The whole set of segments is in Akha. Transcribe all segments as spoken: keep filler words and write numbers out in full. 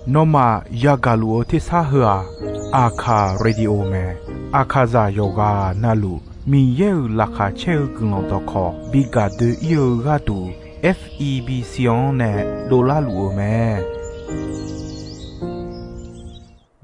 Nawmaf yagaq luf-eu tersar heu-aq, Aqkaq Radio mae. Aqkaqzaq yawqghaq navluf Miqyaer-euq laqkhaq caer-eu guiqlanq dawqkawq bi gaq doe-ir-eu gharduq, F E B C-anr nae dovlar luf-eu mae.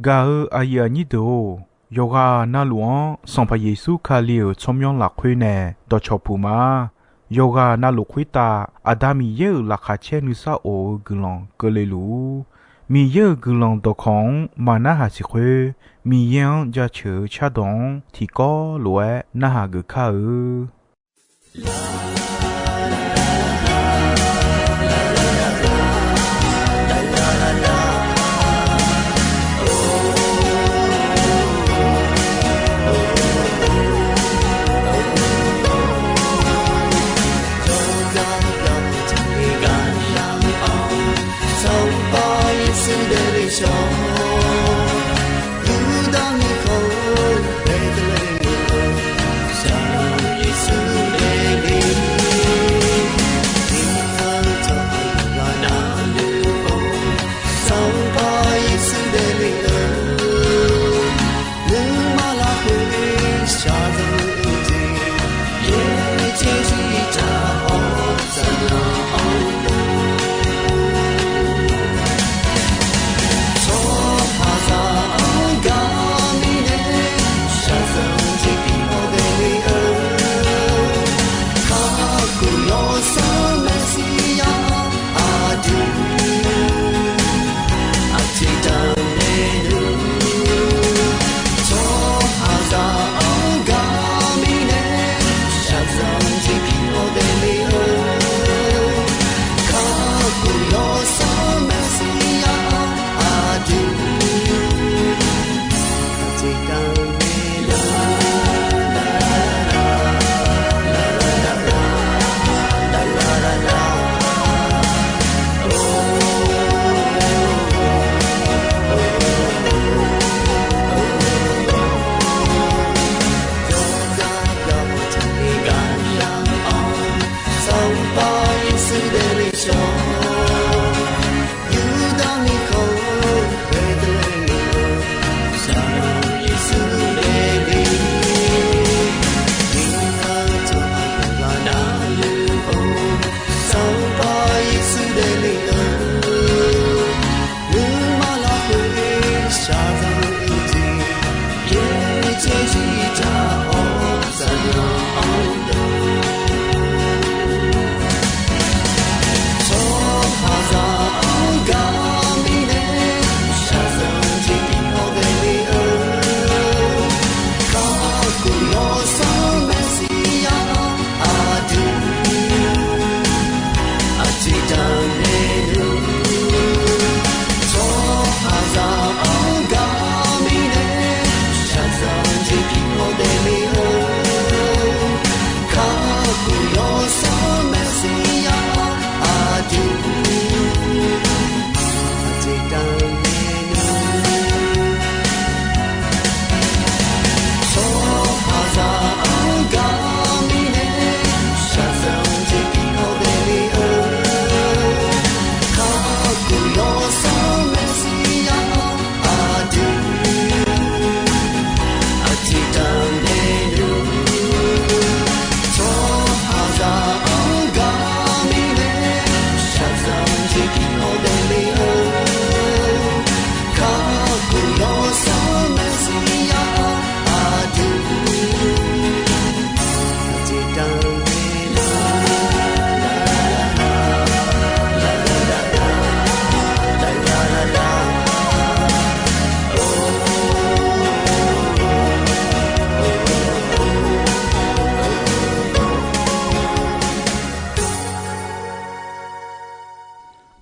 Gaq-eu aqyuif aqnyir deuq-or, yawqghaq navluf-anr Sanqpaq Yeqsur Kali-euq tsawrmyanr lafkhoer nae dawqcawq puq ma. Yawqghaq navluf khoertav Aqda Miqyaer-euq laqkhaq caer nuisar of-eu guiqlanq keuvle luf-ur. Miqyaer-euq guiqlanq dawqkawq-anr maqnarhaq siq khoer, Miqyaer-anr jaceuq-eu cardawq-anr tiqkawv lof-aer narhaq geuf kar-eu.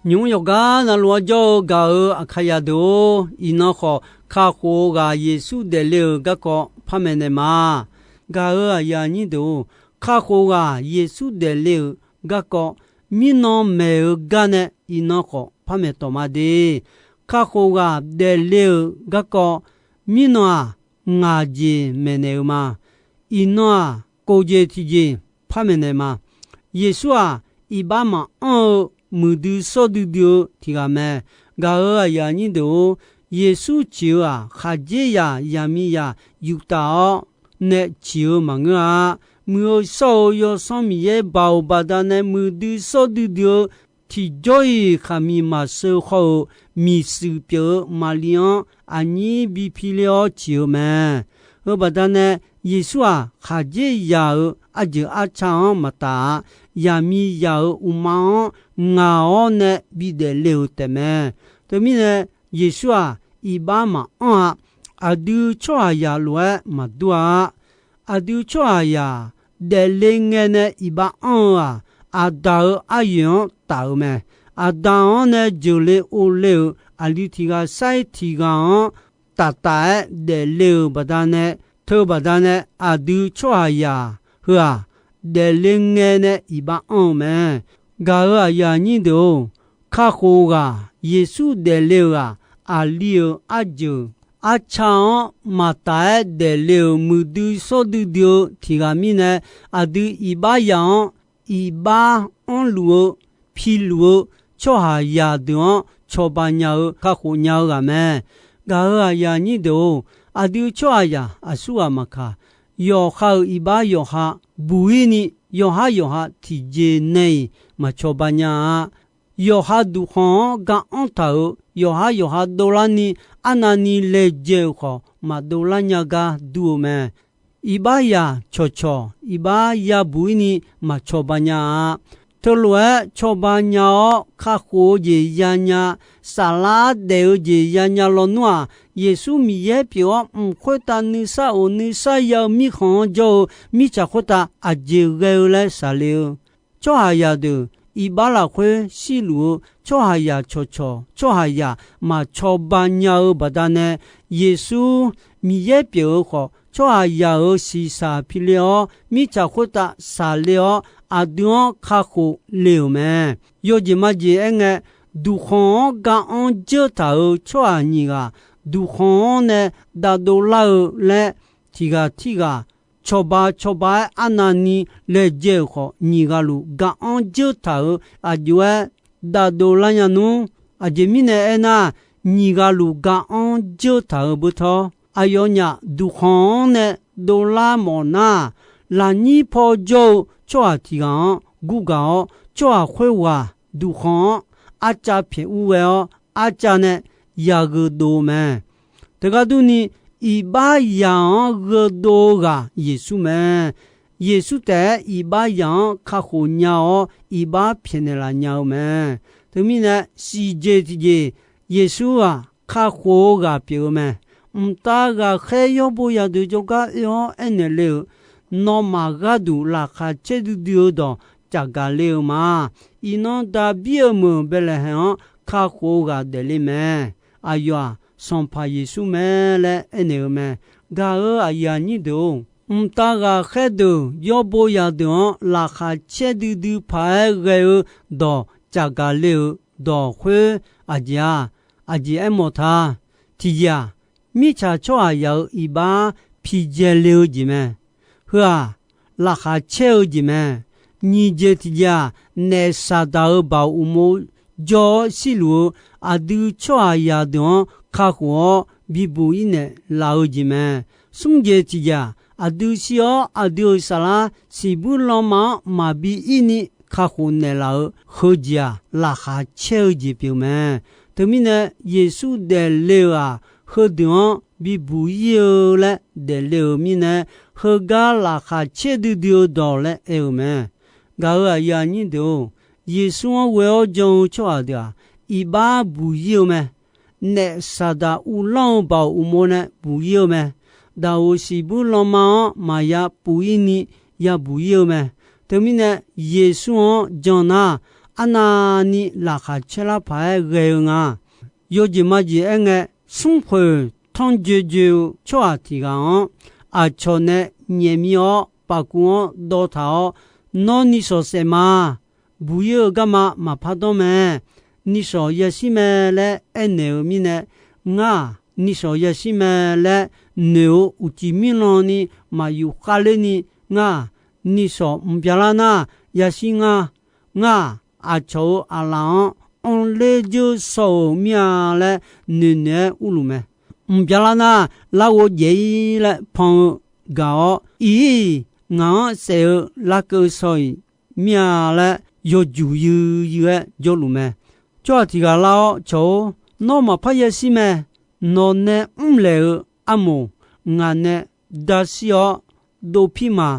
Nymq-mr yawqgar navluf-anr jawr-eu gaq-euq Aqkaqzaq deuq-or, iqnan khawf kakhof-eu ghaq Yeqsur daefle-euq garkawv par maeqnaeq ma. Gaq-euq aqyuif aqnyir deuq-or, kakhof ghaq Yeqsur daefle-euq garkawv mirnan maeq-eu gar nae iqnan khawf par maeqtawq ma de. Kakhof ghaq daefle-euq garkawv mirnan-aq, ngaq jeq maeqnaeq-eu ma. Iqnan-aq, kov jeq tiqjeq par maeqnaeq ma. Yeqsur-aq, iqbax maqanr-eu muiqdui shawr duidui-eu tiq ghaq mae. Gaq-euq aqyuif aqnyir deuq-or, Yeqsur ciq-eu-aq, khaqdzerzaq zaqmiqzaq yuf taf-awr nae ciq-eu maqngeur-a. Muiq-eu shawr-eu Yawsanr Miqyaer baoq baqdanae muiqdui shawr duidui-eu tiqjawr-iq khaqmiq maqsheu khawr-eu miqshuif pyeuf-eu Maqli-anr aqnyir bi piler-awr ciq-eu mae. Heu baqdanae Yeqsur-aq, khaqdzerzaq-euq arjeuq arca-anr maqtaf-a. Zaqmiqzaq-euq uqma-anr ngaq-awr nae bidaef le-euq taefmae. Teumirnae, Yeqsur-aq, iqbax maqanr-a. Aqdui tsawrhaqzaq lof-aer maqdur-a. Aqdui tsawrhaqzaq daefle ngae nae iqbax anr-eu-aq, Aqdaq-euq aryoeq-anr taf-eu mae. Aqdaq-anr nae jeuqle ovle-euq aqli tiq ghaq sair tiq ghaq-anr taf taf-aer daefle-euq baqdanae, teu baqdanae aqdui tsawrhaqzaq heu-aq, daefle ngae nae iqbax anr-eu mae. Gaq-euq aqyuif aqnyir deuq-or, kakhof ghaq Yeqsur daefle-euq-aq, aqli-euq arjeuq arca-anr maqtaf-aer daefle-euq muiqdui shawr duidui-eu tiq ghaq mirnae, aqdui iqbaxzaq-anr iqbax anrluf-eu piluf-eu tsawrhaqzaq deuq-anr cawba nya-eu kakhof nya-eu ghaq mae. Gaq-euq aqyuif aqnyir deuq-or, aqdui tsawrhaqzaq aqsurghaq maqkaq, yawqha-euq iqbax yawqha buq-ir ni, yawqhar yawqha tiqjeq nae-iq maqcawba nya-a. Yawqha duqkhanq-anr ga anr taq-euq yawqhar yawqha dovlar ni, arnavni laejae-euq khawf maqdov lar nya gar dur-eu mae. Iqbaxzaq cawqcawq iqbax yabuq-ir ni maqcawba nya-a. Teulof-aer cawba nya-awr kakhof-eu jeq yanya, saflar daef-eu jeq yanya lawnmr-aq, Yeqsur Miqyaer pyeuf-awr mq khoertav nuisar of nuisar ya-eu mirkhanq-anr jawr-eu mirtsaq khoertav aqjeq ghae-eu laer shaqle-eu tsawrhaqzaq deuq iqbax lafkhoer shirluf-eu tsawrhaqzaq cawqcawq tsawrhaqzaq maqcawba nya-eu baqdanae, Yeqsur Miqyaer pyeuf-eu khawf, tsawrhaqzaq-euq shiqshaq piler-awr, mirtsaq khoertav shaqler-awr, aqdui-anr kakhof le-euq mae. Yawjeq majeq aerngae, duqkhanq-anr ga anr dzeur taq-euq tsawrhaq nyiq ghaq, duqkhanq-anr nae dav dovlar-eu laer, tiq ghaq tirghaq cawba cawba-aer arnavni laejae-euq khawf, nyiq ghaq luf ga anr dzeur taq-euq aqjox-aer dav dovlar nya nmr. Aqjeq mirnae aernar, nyiq ghaq luf ga anr dzeur taq-euq beutawr, aqyawfnyaf duqkhanq-anr nae dovlar mawf nar, lafnyir paw jawr-eu tsawrhaq tiq ghaq-anr gurgaq-awr, tsawrhaq khoerghaq duqkhanq-anr arcav pyaeq ur ghae-awr, arcav nae yagheu dov-eu mae. Teugar durni, iqbaxzaq-anr gheudov-eu ghaq Yeqsur mae. Yeqsur taef-aer iqbaxzaq-anr kakhof nya-awr, iqbax pyaeqnaeq laf nya-eu mae. Teumirnae, siqjeq tiqjeq Yeqsur-aq, kakhof-eu ghaq pyeuf-eu mae. Mqtav ghaqkhaer yawrbo yadeuq jawrgar oe-awr aernaeq le-euq, nawmaf gharduq laqkhaq caer duidui-eu dawq caqgaq le-eu ma. Iqnan Daqbir-eu meuq Baeqlaeqhaeq-anr kakhof-eu ghaq daefle mae. Aqyawf-aq, Sanqpaq Yeqsur mae laer aernaeq-eu mae. Gaq-euq aqyuif aqnyir deuq-or, mqtav ghaqkhaer deuq yawrbo yadeuq-anr laqkhaq caer duidui paq-aer ghae-eu dawq caqgaq le-euq dawq khoer aqjeq-aq, aqjeq aermawf ta. Tiqjeq-aq, mirtsaq tsawrhaqzaq-euq iqbax pijae le-eu jeq mae. Heu-aq, laqkhaq caer-eu jeq mae. Nyiq jeq tiqjeq-aq, naef Saqdaq-euq baoq uqmov jawr-awr shirluf-eu aqdui tsawrhaqzaq deuq-anr kakhof-awr bibuq-ir naeqlaf-eu jeq mae. Smr jeq tiqjeq-aq, aqdui shir-awr aqdui-euq saflar siqbuir lanma-anr maqbi ir ni kakhof naeqlaf-eu heujeq-aq, laqkhaq caer-eu jeq pyeuf mae. Teumirnae, Yeqsur daefle-euq-aq, heudeuq-anr bibuq-ir-eu laer daefle-euq mirnae, heugar laqkhaq caer duidui-eu dawq laer aer-eu mae. Gaq-euq aqyuif aqnyir deuq-or, Yeqsur-anr ghoe-awr jan-eu tsawrhaq deuq-aq, iqbax buq-ir-eu mae. Naef Saqdaq uvlanr-eu baoq uqmov nae buq-ir-eu mae. Daqoq siqbuir lanma-anr maqya puf-ir ni yabuq-ir-eu mae. Teumirnae, Yeqsur-anr jan nar, arnavni laqkhaq caer lar paq-aer ghae-eu nga. Yawjeq majeq aerngae, smrkhoeq tanrjoe joe-eu tsawrhaq tiq ghaq-anr, aqcawq nae nyaef mir-awr pafkuv-anr dawv taq-awr, Nawr nishawq saef ma. Buq-ir-eu garma maqpar danr mae. Nishawq yashir mae laer aernaeq-eu mirnae, Ngar-aq, nishawq yashir mae laer noeq-eu uqcif mirlan ni maq yufkhav ler ni, ngar-aq, nishawq mq byalar nar yashir nga. Ngar-aq, aqcawq-euq aqlaf-anr anrler dzeur shaw-euq mir-a laer noeqnoeq-aer urluf mae. Mq byalar nar, larghov jaef-ir laer pan-eu gaq-awr, ir-ir ngaq-anr saef-eu larkeuv shaw-iq mir-a laer yawjuq yuiyuiv-aer jawrluf mae. Tsawrhaq tiq ghaq lar-awr, Cawq-or, nawr maqpar yashir mae. Nawq nae mrlaeq-eu armoq ngaq nae dashir-awr, dov pir ma.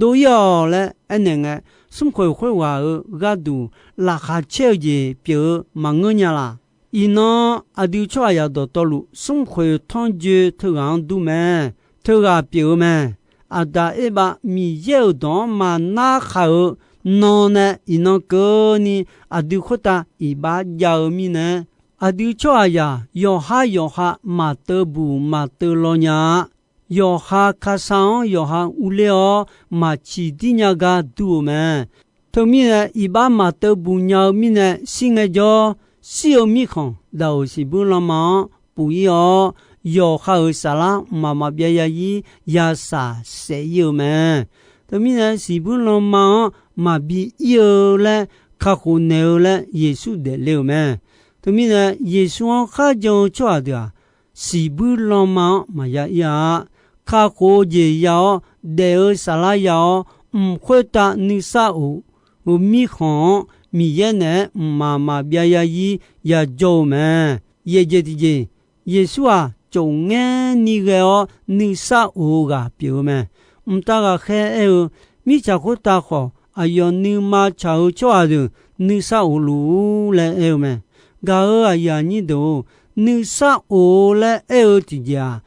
Dov-ir-awq laer aernaeq ngae, smrkhoeq khoerghaq-euq gharduq laqkhaq caer-eu jeq pyeuf-eu maqngeur nya laq. Iqnan aqdui tsawrhaqzaq dawqtawvluf, smrkhoeq tanrjoe teughaq-anr dur mae. Teughaq pyeuf-eu mae. Aqdaq Erbav Miqyaer-euq dawq-anr maqnar khaq-eu nan nae iqnan keuvni aqdui khoertav iqbax jav-eu mirnae, aqdui tsawrhaqzaq yawqhar yawqha maqteuv buq maqteuv law nya-a. Yawqha kasa-anr yawqha urler-awr, maqciq dir nya gar dur-eu mae. Teumirnae, iqbax maqteuv buq nya-eu mirnae, shir ngaejawr, shir-eu mirkhanq daq-euq siqbuir lanma-anr puf-ir-awr, yawqha-euq saflar mqmaq maqbyav ya-ir, yashaq saef-ir-eu mae. Teumirnae, siqbuir lanma-anr maqbi ir-eu laer kakhof naeq-eu laer Yeqsur daefle-euq mae. Teumirnae, Yeqsur-anr kharjan-eu tsawrhaq deuq-aq, siqbuir lanma-anr maqya ir-a. Kakhof-eu jeq ya-awr, daef-eu saflar ya-awr, mq khoertav nuisar of-eu mirkhanq-anr Miqyaer naeq-aer mqmaq maqbyav ya-ir yajawr-eu mae. Yaeqjeq tiqjeq, Yeqsur-aq, tsofngaer ni ghae-awr nuisar of-eu ghaq pyeuf-eu mae. Mqtav ghaqkhaer aer-eu, mirtsaq khoertav khawf, aqyawf nuima tsaq-eu tsawrhaq deuq nuisar of luf-ur laer aer-eu mae. Gaq-euq aqyuif aqnyir deuq-or, nuisar of-eu laer aer-eu tiqjeq-aq,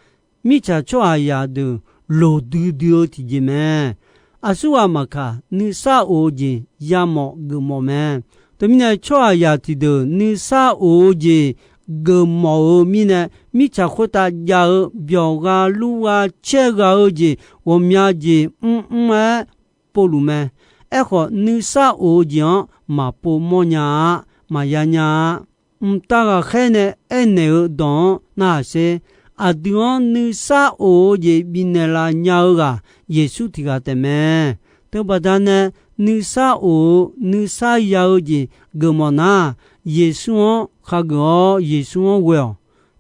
mirtsaq tsawrhaqzaq deuq loqdui dui-eu tiqjeq mae. Aqsurghaq maqkaq, nuisar of-eu jeq yamawf geufmawf mae. Teumirnae, tsawrhaqzaq tiqdeuq nuisar of-eu jeq geufmawf-eu mirnae, mirtsaq khoertav jav-eu byawq gha lur gha caer gha-eu jeq ghawqmya jeq mrmr-aer povluf mae. Aerkhawf, nuisar of-eu jeq-anr maqpov mawrnya-a, maqya nya-a. Mqtav ghaqkhaer nae aernaeq-eu dawq-anr narhaq sher. Aqdui-anr nuisar of-eu jeq bifnaeq laf nya-eu ghaq Yeqsur tiq ghaq taef mae. Teubaqda nae nuisar of-eu, nuisar ya-eu jeq geufmawf nar, Yeqsur-anr khageuf-awr, Yeqsur-anr ghoe-awq.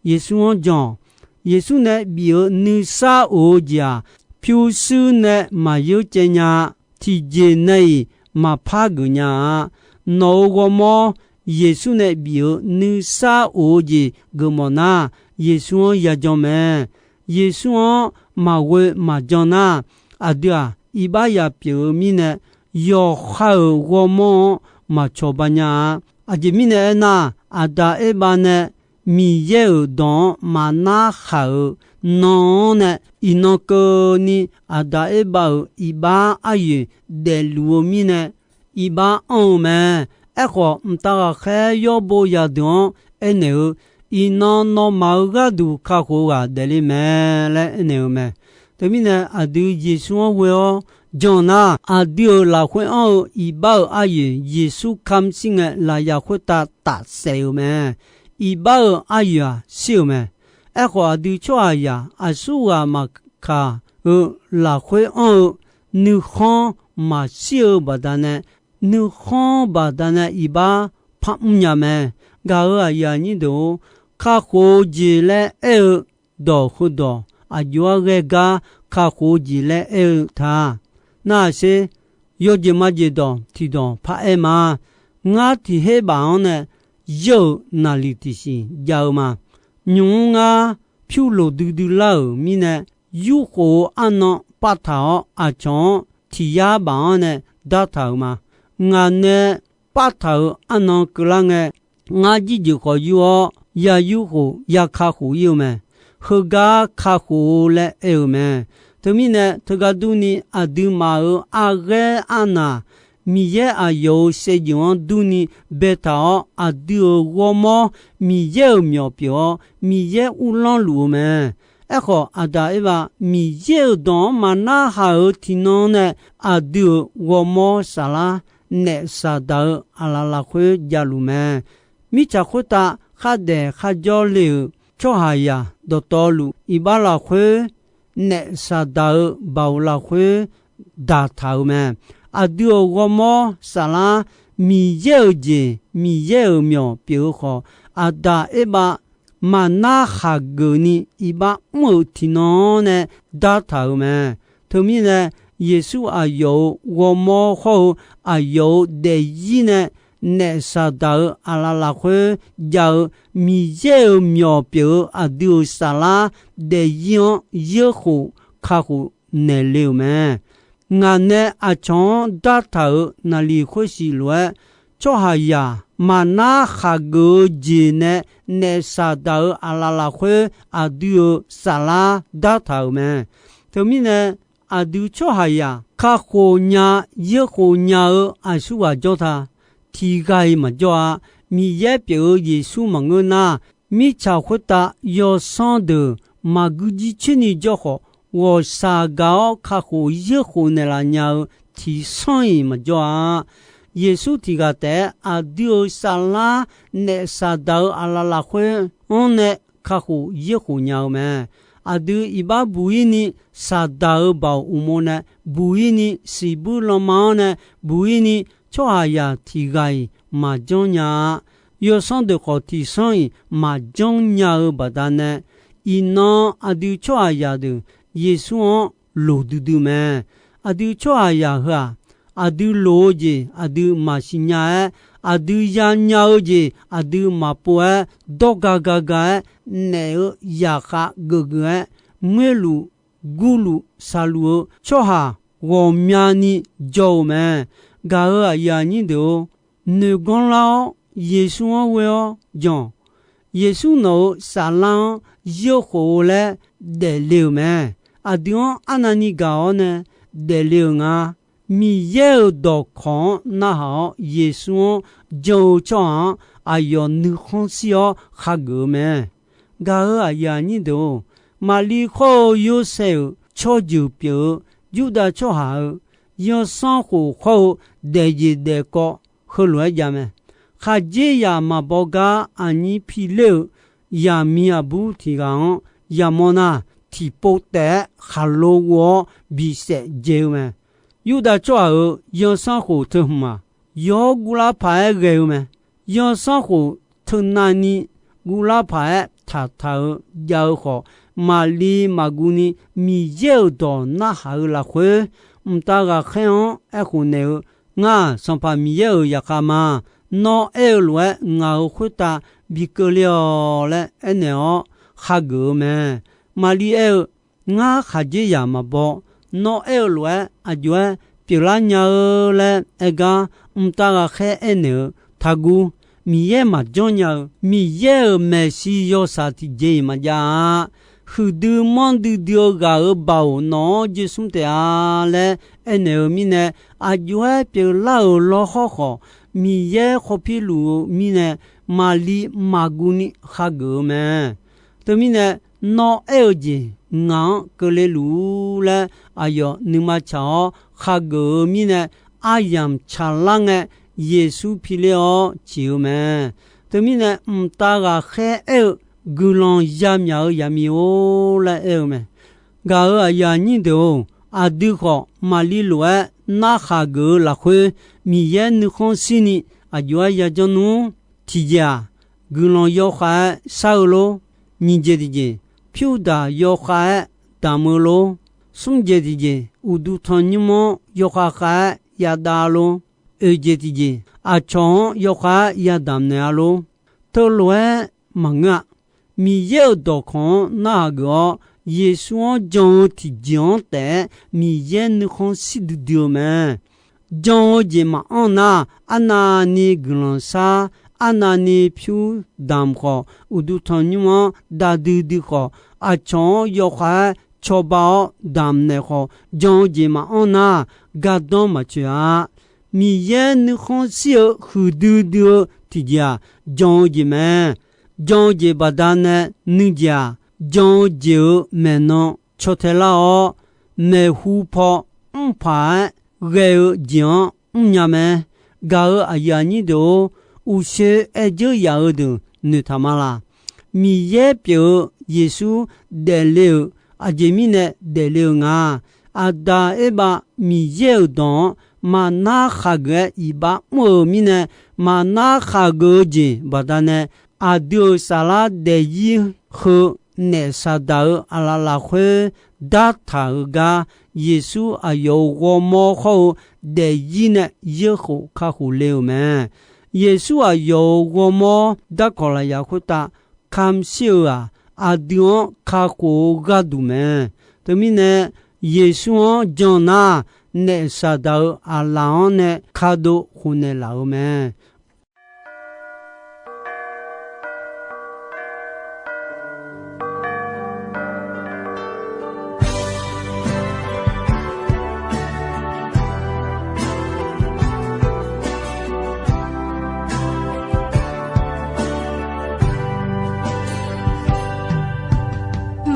Yeqsur-anr jan-awq. Yeqsur nae bif-eu nuisar of-eu jeq-aq, pyurshuir nae maqyeur caev nya-a. Tiqjeq nae-iq maqpar geuf nya-a. Nawq-euq ghawrmawr Yeqsur nae bif-eu nuisar of-eu jeq geufmawf nar, Yeqsur-anr yajan mae. Yeqsur-anr maqghoe maqjan nar, aqdui-aq iqbax ya pyeuf-eu mirnae, yawqha-euq ghawrmawr-anr maqcawq ba nya-a. Aqjeq mirnae aernar, Aqdaq Erbav nae Miqyaer-euq dawq-anr maqnar khaq-euq nan-anr nae, iqnan keuvni Aqdaq Erbav-euq iqbax aryoeq daefluf-eu mirnae, iqbax anr-eu mae. Aerkhawf, mqtav ghaqkhaer yawrbo yadeuq-anr aernaeq-eu, iqnan nawmaf-euq gharduq kakhof-eu ghaq daefle mae laer aernaeq-eu mae. Teumirnae, aqdui Yeqsur-anr ghoe-awr jan nar, aqdui-euq lafkhoer anr-eu iqbax-euq aryoeq Yeqsur kamq shir ngae, lafyaq khoertav tafsaef-euq mae. Iqbax-euq aryoeq-aq shir-euq mae. Aerkhawf, aqdui tsawrhaqzaq aqsurghaq maqkaq-eu lafkhoer anr-eu nuikhanr maqshir-eu baqdanae, nuikhanr baqdanae iqbax par mrnya mae. Gaq-euq aqyuif aqnyir deuq-or, kakhof-eu jeq laer aer-eu dawq heudawq aqjox-aer ghae gar kakhof-eu jeq laer aer-eu ta. Narhaq sher, yawjeq majeq dawq tiqdawq paraer ma. Ngar tiq her baf-anr nae yawr-euq naqliq tiqsiq jav-eu ma. Nymq-mr ngar pyur loqdui dui lar-euq mirnae, yurkhof-eu arnan partaq-awr, aqcawq-anr tiq yar baf-anr nae dartaq-euq ma. Ngaq nae partaq-euq arnan keuvlar ngae, ngar jirjeuq khawf yur-awr, ya yurkhof ya kakhof-ir-eu mae. Heugar kakhof-eu laer aer-eu mae. Teumirnae, teugar durni, aqduimaf-euq arghaer arnaq, Miqyaer aqyawf-euq shaevdzeuf-anr durni baetaq-awr, aqdui-euq ghawrmawr Miqyaer-euq myawq pyeuf-awr, Miqyaer uvlanr luf-eu mae. Aerkhawf, Aqdaq Erbav Miqyaer-euq dawq-anr maqnar haq-euq tiqnan nae, aqdui-euq ghawrmawr saflar naef saqdaq-eu aqlaf lafkhoer javluf mae. Mirtsaq khoertav khardaef kharjawr le-euq tsawrhaqzaq dawqtawvluf, iqbax lafkhoer naef saqdaq-eu baoq lafkhoer daqtaq-euq mae. Aqdui-euq ghawrmawr saflar Miqyaer-euq jeq, Miqyaer-euq myawq pyeuf-eu khawf, Aqdaq Erbav maqnar khaqgeuf ni iqbax mr-euq tiqnan-anr nae dartaq-euq mae. Teumirnae, Yeqsur aqyawf-euq ghawrmawr hawr-eu aqyawf-euq daefzir nae naef Saqdaq-euq aqlaf lafkhoer jav-eu Miqyaer-euq myawq pyeuf-eu aqdui-euq saflar daefzir-anr yaerkhof kakhof naeq le-euq mae. Ngaq nae aqcawq-anr dartaq-euq naqliq khoersiq lof-aer, tsawrhaqzaq maqnar khaqgeuf-eu jeq nae naef Saqdaq-euq aqlaf lafkhoer aqdui-euq saflar dartaq-euq mae. Teumirnae, aqdui tsawrhaqzaq kakhof nya, yaerkhof nya-eu aqsurghaq jawr ta. Tiq ghaq-iq maqjawr-a. Miqyaer pyeuf-eu Yeqsur maqngeur nar, mirtsaq khoertav yawsanr deuq maqgui jircoer ni jawr khawf, ghawqshaq gaq-awr kakhof yaerkhof naeqlaf nya-eu tiqsanr-iq maqjawr-a. Yeqsur tiq ghaq taef-aer aqdui-euq saflar naef Saqdaq-euq aqlaf lafkhoer-anr nae kakhof yaerkhof nya-eu mae. Aqdui iqbax buq-ir ni Saqdaq-euq baoq uqmov nae buq-ir ni, siqbuir lanma-anr nae buq-ir ni, tsawrhaqzaq tiq ghaq-iq maqjanr nya-a. Yawsanr deuq khawf tiqsanr-iq maqjanr nya-eu baqdanae, iqnan aqdui tsawrhaqzaq deuq Yeqsur-anr loq duidui mae. Aqdui tsawrhaqzaq heu-aq, aqdui loq-eu jeq aqdui maqsiq nya-aer, aqdui yanya-eu jeq aqdui maqpov-aer, dawrga gaga-aer, naef-eu zaqkhav geufgeuf-aer, ngoerluf gurluf shaqluf-eu tsawrhaq ghawqmyani jawr-eu mae. Gaq-euq aqyuif aqnyir deuq-or, noeqganr lar-awr Yeqsur-anr ghoe-awr jan. Yeqsur nawq-euq saflar-anr yaerkhof-eu laer daefle-euq mae. Aqdui-anr arnavni gaq-awr nae daefle-euq nga. Miqyaer-euq dawqkawq-anr narhaq-awr Yeqsur-anr jan-eu tsawrhaq-anr aqyawf nuikhanr shir-awr khageuf-eu mae. Gaq-euq aqyuif aqnyir deuq-or, Maqlir khawr-eu Yorsaev-euq tsawrjeuq pyeuf-eu Yurdav tsawrhaq-euq yawsanr khof khawr-eu daefjeq daefkawv heulof-aer jav mae. Khaqdzerzaq maqbaw gar aqnyir pi ler-euq zaqmiq aqbur tiq ghaq-anr yamawr nar, tiqpov taef-aer khaqlo ghov-awr bisaef dzae-eu mae. Yurdav tsawrhaq-euq yawsanr khof teu hmq-aq, yawr guvlar paq-aer ghae-eu mae. Yawsanr khof teu navni guvlar paq-aer taqtaq-eu jav-eu khawf, Maqlir maqguv ni Miqyaer-euq dawq narhaq-eu lafkhoer, mqtav ghaqkhaer-anr aerkhof naeq-eu, Ngar-aq, Sanqpaq Miqyaer-euq zaqkhav ma. Nawr aer-eu lof-aer ngaq-euq khoertav bi keuvle-awq laer aernaeq-awr khageuf-eu mae. Maqlir aer-eu, Ngar khaqdzerzaq maqbaw. Nawr aer-eu lof-aer aqjox-aer pyeuflar nya-eu laer aer gar, mqtav ghaqkhaer aernaeq-eu, Taqguv. Miqyaer maqjanr nya-eu, Miqyaer-euq maeqshi yawshaq tiqjeq-iq maqjav-a. Huiqdui manrdui dui-eu ghaq-euq baoq nawq-anr jir smr taef-a laer aernaeq-eu mirnae, aqjox-aer pyeuflar-euq lawrhawr khawf, Miqyaer khawf pirluf-eu mirnae, Maqlir maqguv ni khageuf-eu mae. Teumirnae, Nawr aer-eu jeq ngaq-anr keuvle luf-ur laer aqyawf nuima tsaq-awr khageuf-eu mirnae, aryamq tsaqlar ngae Yeqsur piler-awr ciq-eu mae. Teumirnae, mqtav ghaqkhaer aer-eu, Guiqlanq yamyaq-eu zaqmiq-or laer aer-eu mae. Gaq-euq aqyuif aqnyir deuq-or, aqdui khawf Maqlir lof-aer narhaq geuf-eu lafkhoer Miqyaer nuikhanr shirni aqjox-aer yajanr nmr. Tiqjeq-aq, guiqlanq yawkhav-aer shar-eu lor. Nyiq jeq tiqjeq, pyurdaq yawkhav-aer damq-eu lor. Smr jeq tiqjeq, uqduq tanqnymr-anr yawkhav khav-aer yadav lor. Oeq jeq tiqjeq, aqcawq-anr yawkhav-aer yadamq naeq-a lor. Teulof-aer maqngeur-a. Miqyaer-euq dawqkawq-anr narhaq geuf-awr, Yeqsur-anr jan-eu tiqjeq-anr taef-aer Miqyaer nuikhanr shir duidui-eu mae. Jan-eu jeq maqanr nar, arnavni guiqlanq shar, arnavni pyur damq khawf, uqduq tanqnymr-anr dav duidui khawf, aqcawq-anr yawkhav-aer cawba-awr damq naeq khawf, jan-eu jeq maqanr nar, gardanr maqtsoeq-a. Miqyaer nuikhanr shir-eu huiqdui dui-eu tiqjeq-aq, jan-eu jeq mae. Jan-eu jeq baqdanae nuijeq-aq, jan-eu jeq-euq maeqnan caw tae lar-awr, maeqhu paw mrpaq-aer ghae-eu jeq-anr mrnya mae. Gaq-euq aqyuif aqnyir deuq-or, uqshoe aer dzeur yaf-eu deuq noeqtaq ma laq. Miqyaer pyeuf-eu Yeqsur daefle-euq aqjeq mirnae daefle-eu nga. Aqdaq Erbav Miqyaer-euq dawq-anr maqnar khaqgeuf-aer iqbax mr-euq mirnae, maqnar khaqgeuf-eu jeq baqdanae, aqdui-euq saflar daefzir heu naef Saqdaq-euq aqlaf lafkhoer dartaq-eu gar, Yeqsur aqyawf-euq ghawrmawr hawr-eu daefzir nae yaerkhof kakhof le-euq mae. Yeqsur aqyawf-euq ghawrmawr darkawq lafyaq khoertav kamq shir-euq-aq, aqdui-anr kakhof-eu gharduq mae. Teumirnae, Yeqsur-anr jan nar, naef Saqdaq-euq aqlaf-anr nae kadov khofnaeq laf-euq mae.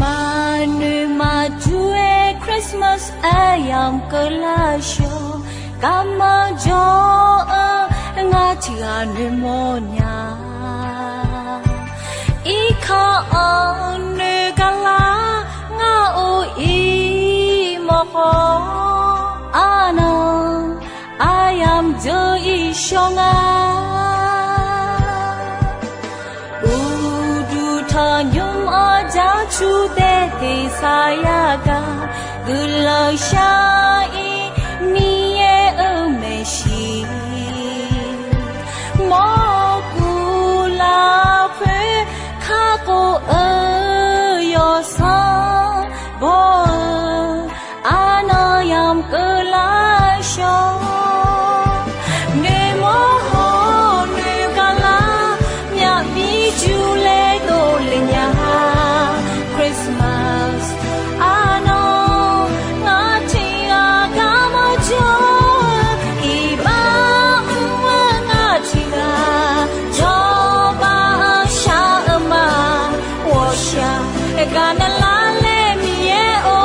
Maqnoeq maqdur-aer Christmas aryamq keuvlar shawr, garmanr jawr-eu ngar tiqghaq noeqmawr nya. Irkanr-anr noeq gaqlar ngar or ir mawr khawf, arnan aryamq dzeur ir shawr nga. Uqduq tanqnymr-anr jacur daev teq saqyar gaq, guiqlanq shar ir Miqyaer-euq maeqshi, mawrkuv lafkhoer kakhof-eu yawsanr baw-eu, arnan yamq keuvlar shawr. Noeqmawr hawr noeq gaqlar, myavbi julae dovle nya. Christmas arnan ngar tiqghaq garmanr jawr-eu, iqbax mr-eu ngar tiqghaq jawrbav shar-eu ma. Ghawqshaq gaqnaeq lar laer Miqyaer or.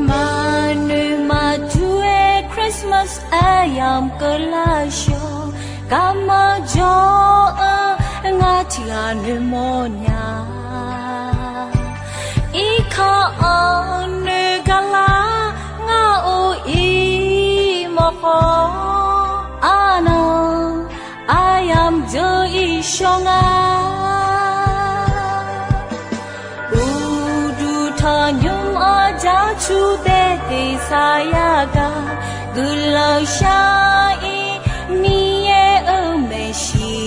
Maqnoeq maqdur-aer Christmas aryamq keuvlar shawr, garmanr jawr-eu ngar tiqghaq noeqmawr nya. Irkanr-anr noeq gaqlar ngar or ir mawr khawf, arnan aryamq dzeur ir shawr nga. Uqduq tanqnymr-anr jacur daev teq saqyar gaq, guiqlanq shar ir Miqyaer-euq maeqshi,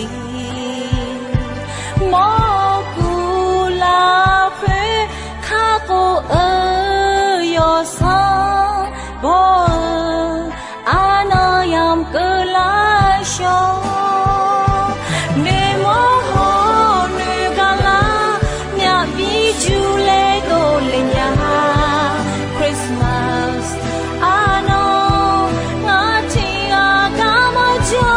mawrkuv lafkhoer kakhof-eu yawsanr baw-eu, arnan yamq keuvlar shawr. Noeqmawr hawr noeq gaqlar, myavbi julae dovle nya. Christmas arnan ngar tiqghaq garmanr jawr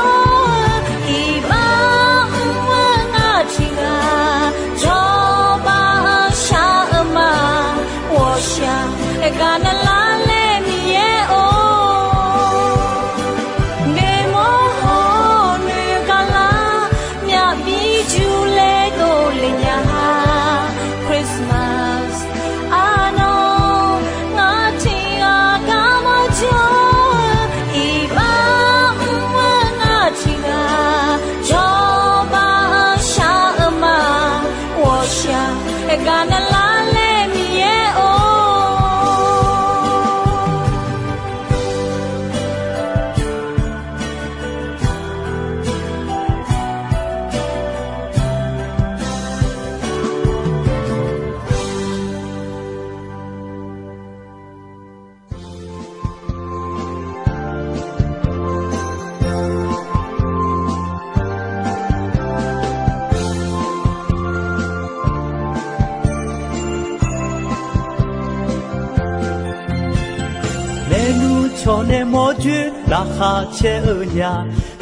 Cawq nae mawrjoer laqkhaq caer-eu nya,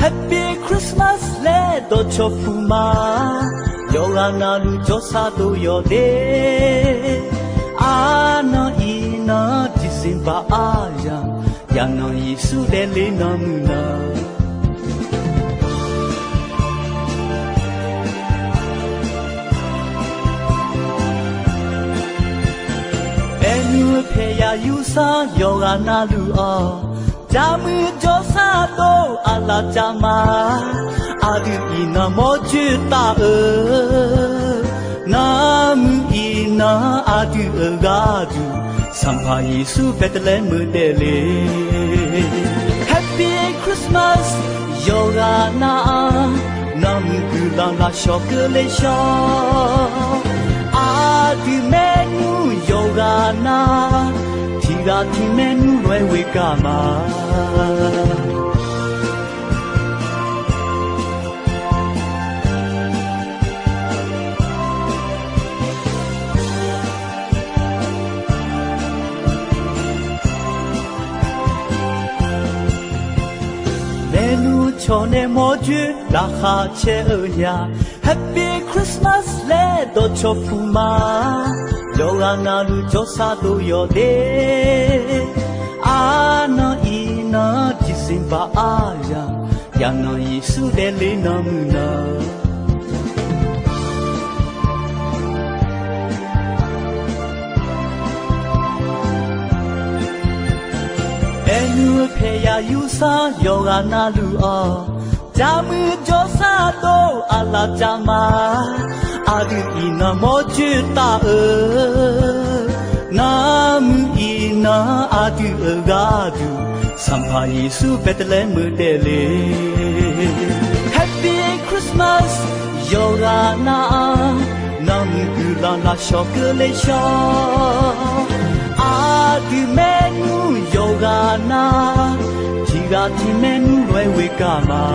Happy Christmas laer dawqcawq puq ma. Yawqghaq navluf jawrsar dov yawq de. Arnan iqnan December aryamq, yaqnan Yeqsur daefle nan muiq nan. Aernmr paeqyaq yursar yawqghaq navluf-awq, jaqmuiq jawrsar dov aqlaf jaq ma. Aqdui iqnan mawrjoer taf-eu, nanmuiq iqnan aqdui-euq gharduq, Sanqpaq Yeqsur Beqtuvlaemuiq daefle. Happy Christmas yawqghaq nar-aq, nanmuiq guiqlanq lafshawq keuvle shawr. Aqdui maernmr yawqghaq nar, tiqghaq tiq maernmr lof-aer ghoegaq ma. Maernmr cawq nae mawrjoer laqkhaq caer-eu nya, Happy Christmas laer dawqcawq puq ma. Yawqghaq navluf jawrsar dov yawq de. Arnan iqnan December aryamq, yaqnan Yeqsur daefle nan muiq nan. Aernmr paeqyaq yursar yawqghaq navluf-awq, jaqmuiq jawrsar dov aqlaf jaq ma. Aqdui iqnan mawrjoer taf-eu, nanmuiq iqnan aqdui-euq gharduq, Sanqpaq Yeqsur Beqtuvlaemuiq daefle. Happy Christmas yawqghaq nar-aq, nanmuiq guiqlanq lafshawq keuvle shawr. Aqdui maernmr yawqghaq nar, tiqghaq tiq maernmr lof-aer ghoegaq ma.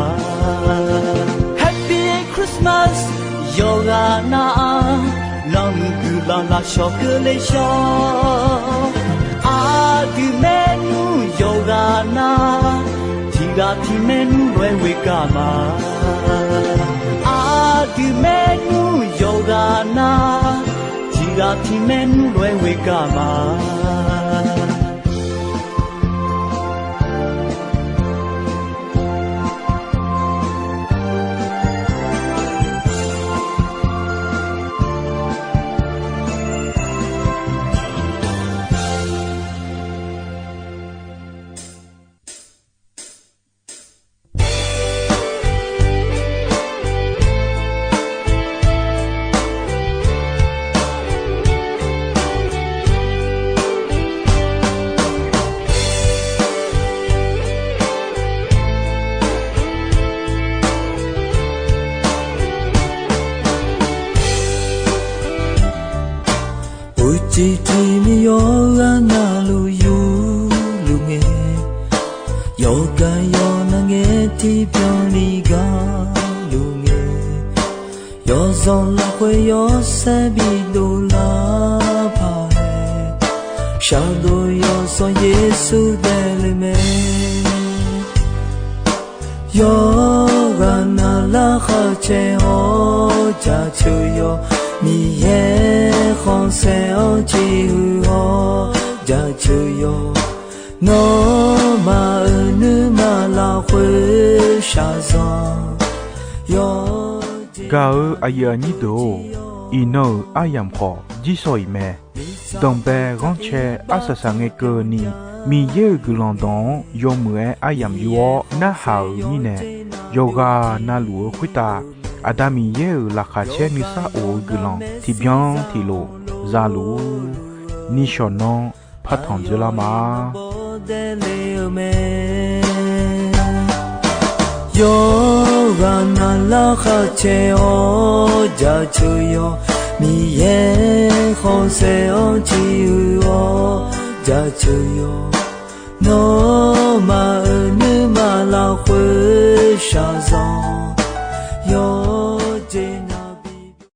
Happy Christmas yawqghaq nar-aq, nanmuiq guiqlanq lafshawq keuvle shawr. Aqdui maernmr yawqghaq nar, tiqghaq tiq maernmr lof-aer ghoegaq ma. Aqdui maernmr yawqghaq nar, tiqghaq tiq maernmr lof-aer ghoegaq ma. Uqcif tiq miqyaer-eu ghaq navluf yurluf ngae, yawqgar yawqnav ngae tiqbyan ni gar luf ngae, yawzanq lafkhoer yawshaer bidov lar paq-aer, shardov yawsanr Yeqsur daefle mae. Yawqghaq nav larkhaq caer-awr jaceuq yawq, Miqyaer khanqsaer-anr ciqhuiq-awr jaceuq yawq, nawmaf-euq nuima lafkhoer shaqzanq yawq. Gaq-eu aqyuif aqnyir deuq-or, iqnan-euq aryamq khawf jirsawq iq mae. Danqbae ghanrcae arsaq saq ngae keuvni, Miqyaer-euq guiqlanq dawq-anr yawmuiq-aer aryamq yur-awr narhaq-euq mirnae, yawqghaq navluf-eu khoertav Aqda Miqyaer-euq laqkhaq caer nuisar of-eu guiqlanq tiqbyan tiqlof za luf-ur. Nishawq nanr partanq dzoerlar ma. Yawqghaq nav larkhaq caer-awr jaceuq yawq, Miqyaer khanqsaer-anr ciqhuiq-awr jaceuq yawq, nawmaf-euq nuima lafkhoer shaqzanq yawqjeq